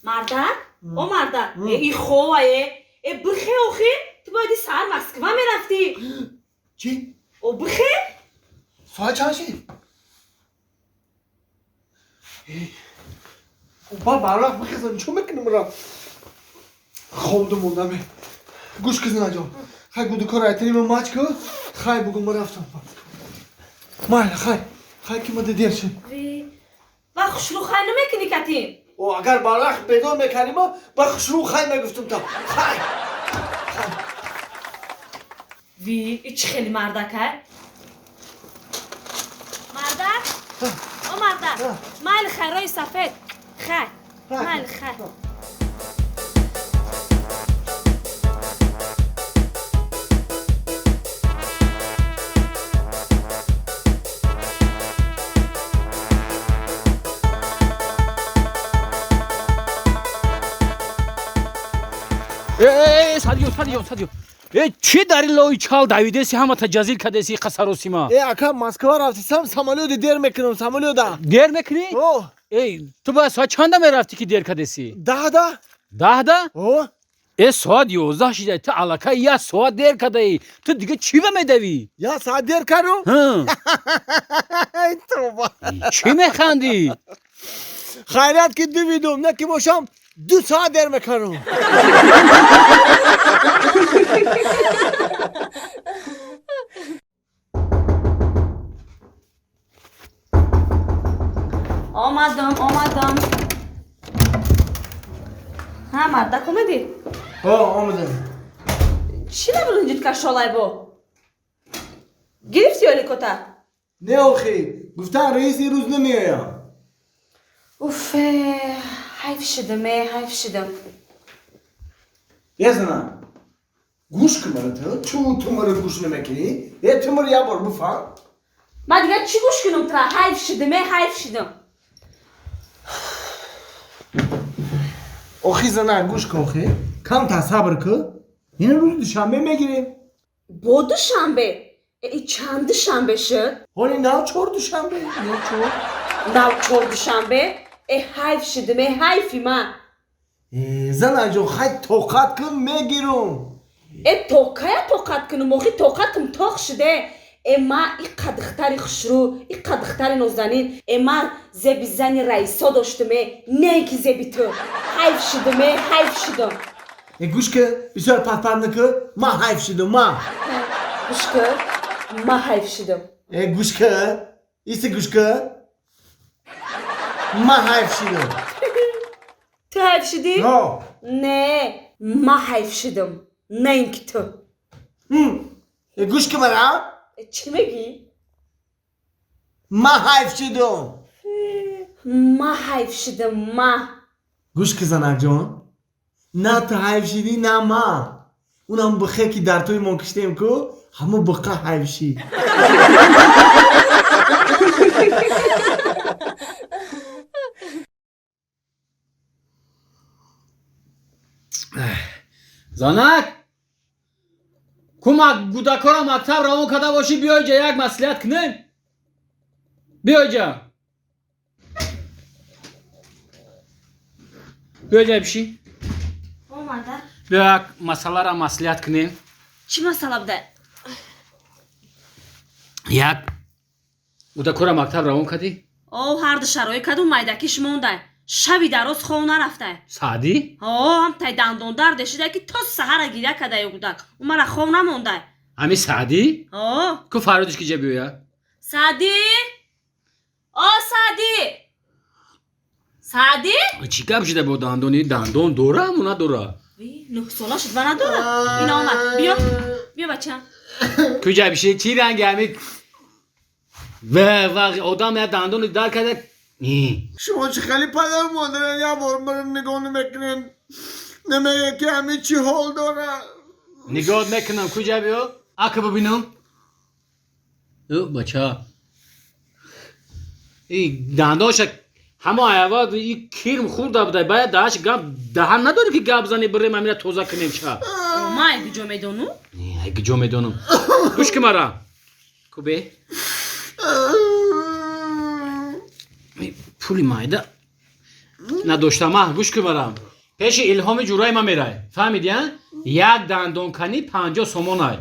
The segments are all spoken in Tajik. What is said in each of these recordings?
Мардак? О мардак, и ховае. Э бихе охи, ту бояди саҳар Москва мерафтӣ. Чӣ? О бихе? Соат чанд шид? Ба барвақт бихезам, чӣ мекунам ра? Хобда мондаме. Гӯш ки, зинаҷон. Хай гудукор айтани ма мач ку. Хай бугум ма рафтам. Майла, хай. Хай ки ма дер шид. Ва хушрӯ хай намекунӣ катим? О, агар барвақт бедор мекардӣ ма, ба хушрӯ хай мегуфтум та. Хай. Ви, и чӣ хели мардакай? Мардак? О мардак, майли хай, рои сафед. Хай, майли хай. Э, садиё, садиё, садиё. Э, чӣ дар ин лои чал давидеси, ҳамата ҷазил кардеси, қасаросима? Э, ака, Москва рафтисам, самолёти дер мекунам, самолёта. Дер мекунӣ? О. Э, ту бояд соат чанда мерафтӣ, ки дер кардеси? 10-да. 10-да? О. Э, соат 11 шида, ту аллакай як соат дер кардаӣ. Ту дига чӣ ба медавӣ? Як соат дер кардум? Ҳа. Тоба. Чӣ механдӣ? Хайрият ки дувидум, на ки бошам, 2 соат дер мекардум. Омадам, омадам. Ҳа, мардак, омадӣ? О, омадам. Чӣ набуринҷид кашолай бо? Гирифтӣ ёликота? Не охи, гуфтан раис ин рӯз намеоям. Уфе, ҳайф шидам, э, ҳайф шидам. Е, зана, гӯш кун мара ту, чун ту мара гӯш намекунӣ? Е, ту мара як бор бифаҳм. Ман дигар чӣ гӯш кунам тура? Ҳайф шидам, э, ҳайф шидам. Охи, зана, гӯш кун, охи. Камтар сабр кун. Ина рӯзи душанбе мегирем. Бо душанбе? Э, и чанд душанбе шуд? Ҳоли нав чор душанбе, нав чор. Нав чор душанбе? Э, ҳайф шидам, э, ҳайфи ман. Э, занаҷон, хай тоқат кун, мегирум. Э, то кая тоқат кунам? Охи, тоқатам тоқ шуде. Э, ма иқа духтари хушрӯ, иқа духтари нозанин. Э, ман зеби зани раисо доштам, э, не ки зеби ту. Ҳайф шидам, э, ҳайф шидам. Э, гӯш ки, бисёр патпат накун, ман ҳайф шидам, ман. Гӯш ки, ман ҳайф шидам. Э, гӯш ки, иси гӯш ки, ман ҳайф шидам. Ту ҳайф шидӣ? О. Не, ман ҳайф шидам, на ин ки ту. Э, гӯш ки мара. Э, чӣ мегӣ? Ман ҳайф шидам. Ман ҳайф шидам, ман. Гӯш ки, занакҷон, на ту ҳайф шидӣ, на ман. Унам бихе ки дар тӯи мо киштем ку, ҳамо биқа ҳайф шид. Занак, ку гудакора мактаб равон карда бошӣ, биёй ҷа, як маслиҳат кунем. Биёй ҷа. Биёй ҷа, бишӣ. Омада. Биё як масъаларо маслиҳат кунем. Чӣ масъала буда? Як гудакора мактаб равон кардӣ? О, ҳарду шароит кардум, майдакиш мондай. Шаби дароз хов нарафтай. Саъдӣ? О, ҳамтай дандондарде шида ки то саҳара гиря кардаю гудак. Ӯ мара хов намондай. Ҳами Саъдӣ? О. Ку фарёдиш ки ҷа биёяд? Саъдӣ? О, Саъдӣ! Саъдӣ? Чӣ гап шида бо дандони? Дандон дора аму надора? Ви, 9 сола шуд ва надора. Ина омад. Биё. Биё, бачам. Ку ҷа биши, чӣ ранги ҳами ва ва одам я дандони дар карда. Шумо чӣ хеле падару модарен, як бор маро нигоҳ намекунен, намегӯяд ки ҳамин чӣ ҳол дора. Нигоҳ мекунам, ку ҷа биё, ака бибинам. Ӯ бача, и дандонша ҳамо аявад и кирм хӯрда буда, бояд даҳаш гап даҳан надорӣ ки гап зани, бирем ҳамина тоза кунем ша. Ман куҷо медонум? Ай куҷо медонам? Гӯш ки мара. Кубе пули майда. Надоштама, гӯш кун барам. Пеши Илҳоми ҷураи ма мерай. Фаҳмиди, а? Як дандонканӣ 50 сомонай.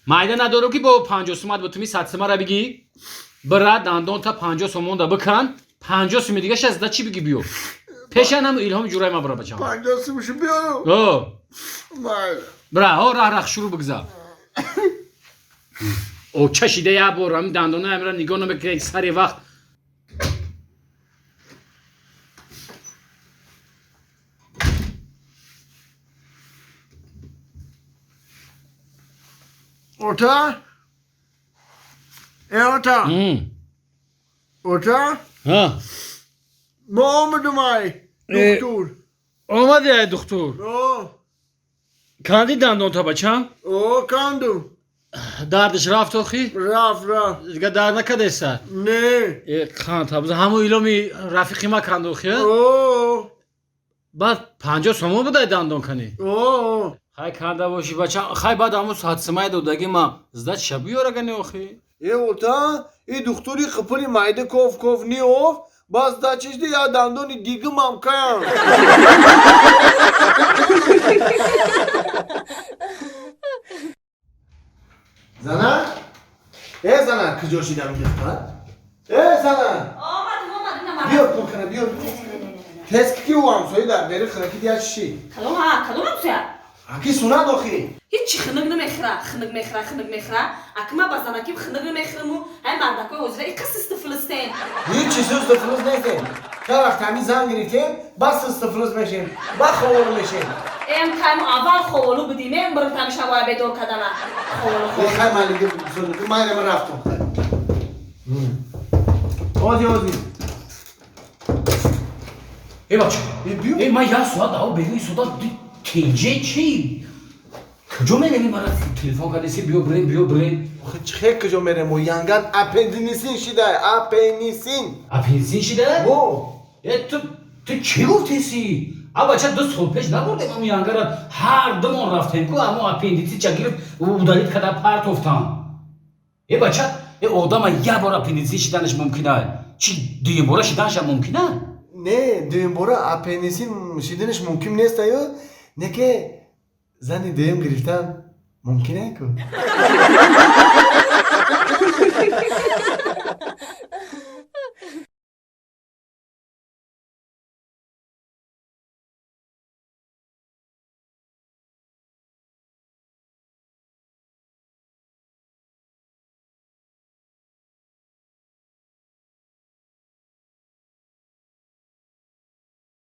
Майда надору ки бо 50 сумат бутуми 100 сумара бигӣ. Бира дандонта 50 сомон да бикан, 50 суми дигаша зда чӣ бигӣ биё. Пешанам Илҳоми ҷураи ма бира бачам. 50 сумишу биёрам. О, Майла. бира, о раҳ раҳ шурӯъ бигзар. О чашида як бор ҳамин дандона амира нигоҳ намекунад сари вақт. Ота? Э, ота? Ота? Ҳа. Мо омадум ай. Э. Духтур. Омади ай духтур. О, Канди дандонта бачам? о, кандум. Дардаш рафт охи? Рафт, рафт. Дига дард накардеса? Не. Э, қанд табза ҳамун иломи рафиқи ма канд охи? О, Баъд 50 сомон будай дандон канӣ. о. Хай канда бошӣ бача, хай баъд ҳамун садсимай додаги ма зда чиша биёрагани охи? Э, ота, и духтури қипили майда ков ков ниёфт, бас дачишди я дандони дигимам канд. Зана? Э, зана, куҷо шидам духтар? Э, зана! Омадам, омадам. Биё пул кана, биё. Тез ки ӯ ҳамсоя дар бери хираки дия чиши. Калом ҳа, калом ҳамсоя. Аки сунат охи. Ҳичи хинук намехӯра, хинук мехӯра, хинук мехӯра. Аки ма ба занаким хинук намехӯраму, ай мардакои ҳозира и қисисту филистен. Ҳичи сусту филиз нестем. Та вақт ҳамин зан гирифтем, бас сусту филиз мешем, ба ховолу мешем. Эм каймо аввал ховолу будим, эм бирм тамишавоя бедор кадама. Ховолу Э, ховолу. хай малиги сунаки, майра ман рафтам. Хай. Ози, ози. Э бача. Э, биё. Э, ман як соат аво берун истода тинҷе чи? Куҷо мереми мара телефон кардеси биё бирем, биё бирем. Охи чихе куҷо мерем мо янган аппендинисин шидай, аппендисин. Аппендицин шида? О, Э, ту чӣ гуфтеси? А бача 2 сол пеш набурдем ҳамун янгара ҳар думон рафтем ку ҳамун аппендицит ча гирифт удалить карда партофтам. Э бача, э одама як бор аппендицит шиданаш мумкина. Чи дуюмбора шиданашам мумкина? Не, дуюмбора аппендисин шиданаш мумкин нест аю, не ки зани дуюм гирифтан мумкин ку.